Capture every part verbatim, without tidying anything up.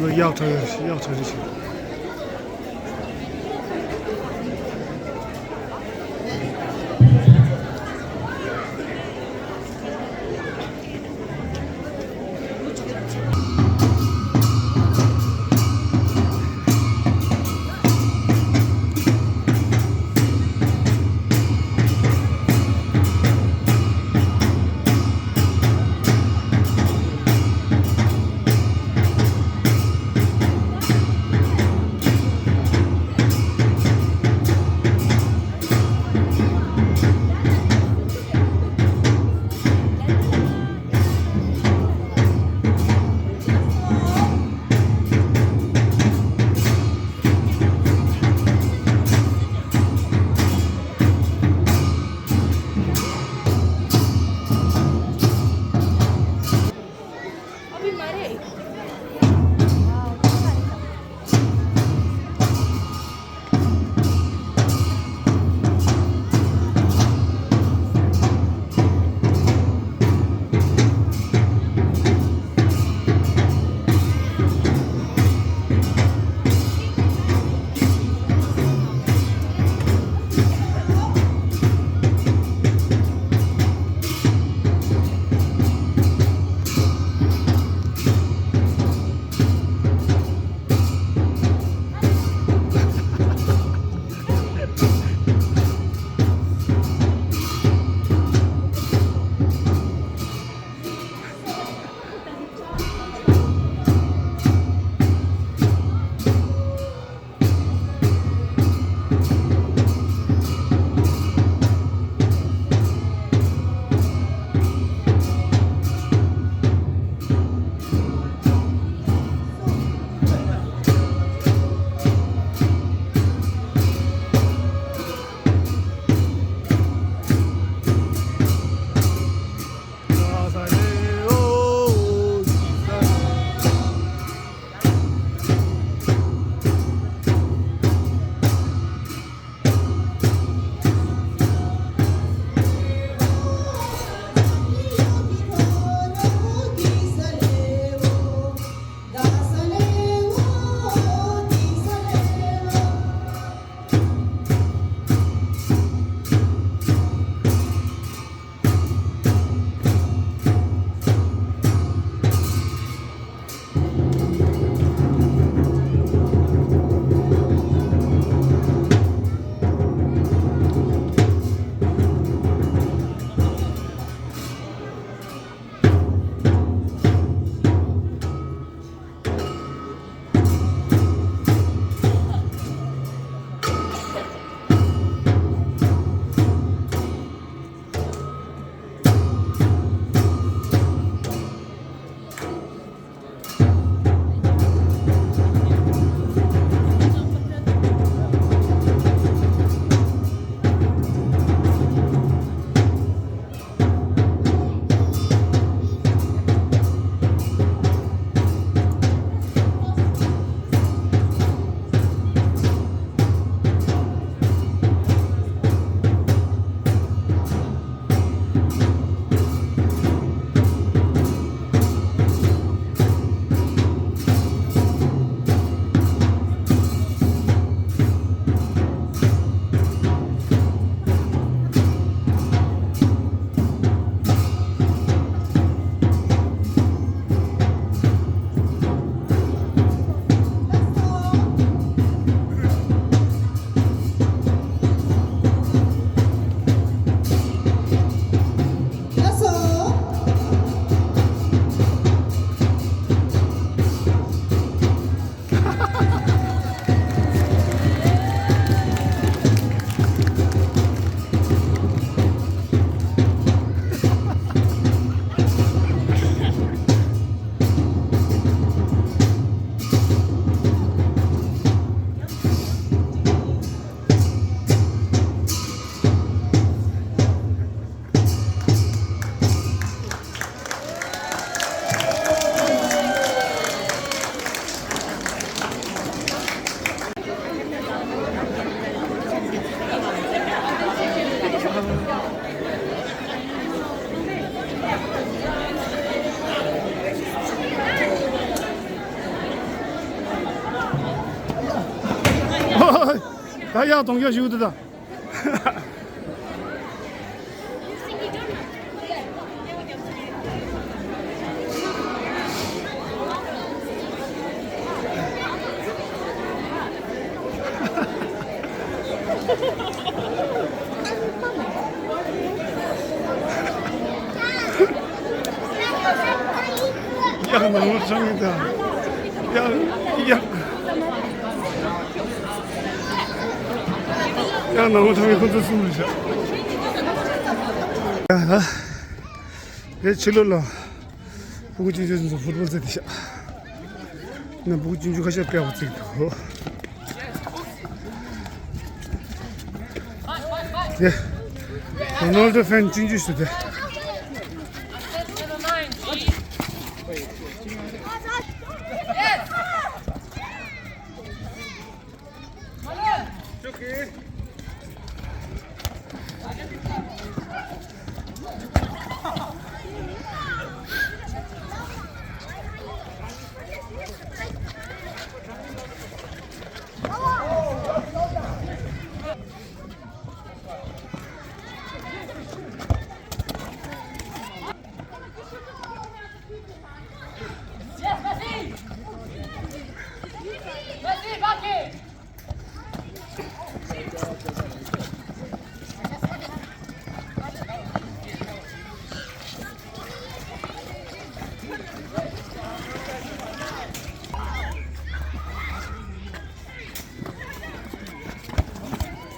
གཡག་ཁྲ་གཡག་ཁྲ་རེ་ཞིག་ད་ཡག་གདོང་རྒྱག་ཞུ་འདུག་ད། ཡག་ནང་ལོགས་འཁྲབ་མཁན་དང་། ཡག་ཡག་ཡག་ནང་ལོགས་འཁྲབ་མཁན་ཁོ་ཚོ་གསུམ་རེད་ཤག་ཡ་ད། དེ་ཕྱི་ལོགས་ལ་སྤུ་གུ་ཆུང་ཆུང་ཚོ་ཕུཊ་བོལ་རྩེ་དེ་ཤག་ན་སྤུ་གུ་ཆུང་ཆུང་ཁ་ཤས་དཔེ་ཡག་པོ་རྩེ་གི་འདུག་དེ་རོ་ནལ་ཌོ་ཕེན་ཆུང་ཆུང་ཞིག་དེ།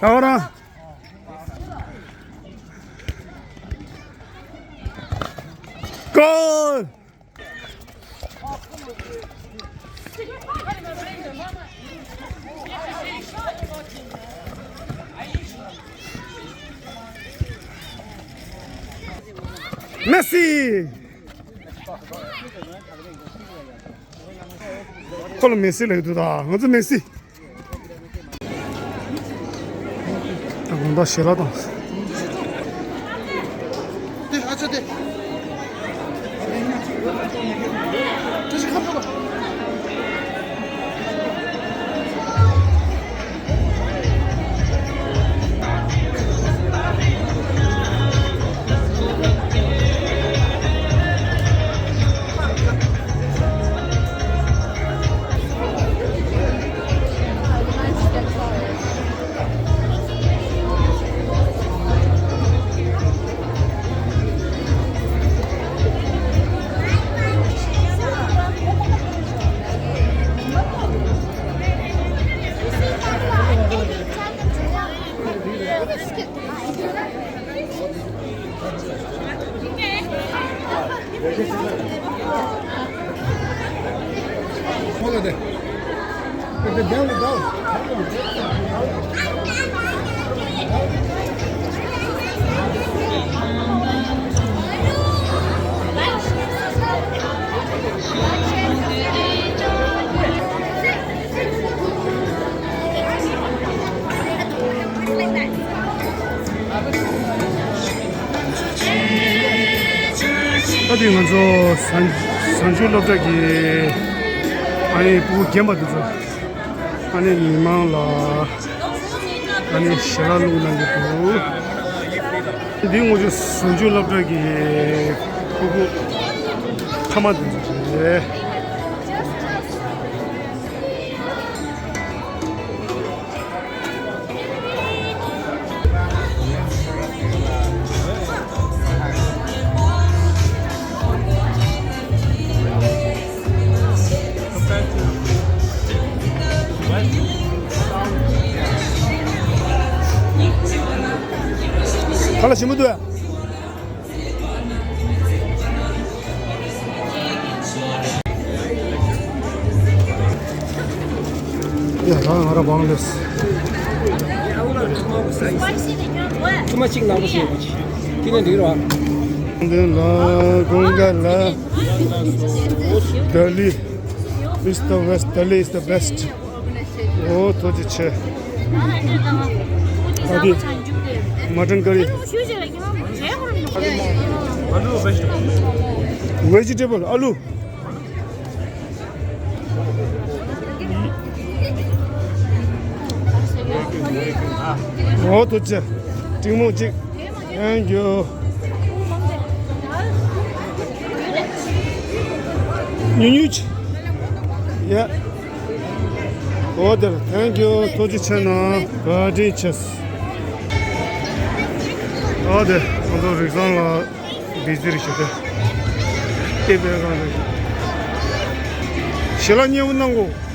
ད་བར། ཀོལ། མེ་སི། ཁོ་ལ་མེ་སི་ལབ་ཀྱི་འདུག་ད་ང་ཚོ་མེ་སི། ད་དགོང་དག་ཞལ་ལག་དང་། ད་དེ་ང་ཚོ་གཟའ་གཟའ་མཇུག་སློབ་གྲྭ་གི་ཨ་ནི་སྤུ་གུ་རྒན་པ་དེ་ཚོ་ཨ་ནི་མི་མང་ལ་ཨ་ནི་ཞལ་ལག་བླུགས་གནང་གི་འདུག་འདི་ངོ་ཅོག་གཟའ་མཇུག་སློབ་གྲྭ་གི་སྤུ་གུ་ཕ་མ་དེ་ཚོ་རེད། ཁ་ལག་ཞིམ་པོ་འདུག་ཡ། ད་ང་རང་བང་ལེས། ཐུ་མ་གཅིག་ནང་པ་ཞིག་ཡོད་པ་ཅིག་དེ་ནས་འགྲིག་རོགས། འདི་ལ་དགུན་ཁ་ལ་ལྡི་ལི། It's the best. Delhi is the best. ཨོ་ཐུགས་རྗེ་ཆེ། ཨ་དེ་མ་ཊན་ཀ་རི། ཝེ་ཇི་ཊེ་བལ་ཨ་ལུ། འོ་ཐུགས་རྗེ་ཆེ། ཀྲིང་མོང་གཅིག Thank you. ཉུ་ཉུ་ཆེ། ཡ། འོ་དེ། Thank you. ཐུགས་རྗེ་ཆེ་གནང་། བཀའ་དྲིན་ཆེ། འོ་དེ། ང་ཚོ་རིག་བཟང་ལགས་བི་ཟི་རེད་ཤག་སྟེ། ཨེ་བས་གང་རེད། ཞལ་ལག་མཉེས་པོ་གནང་གོ།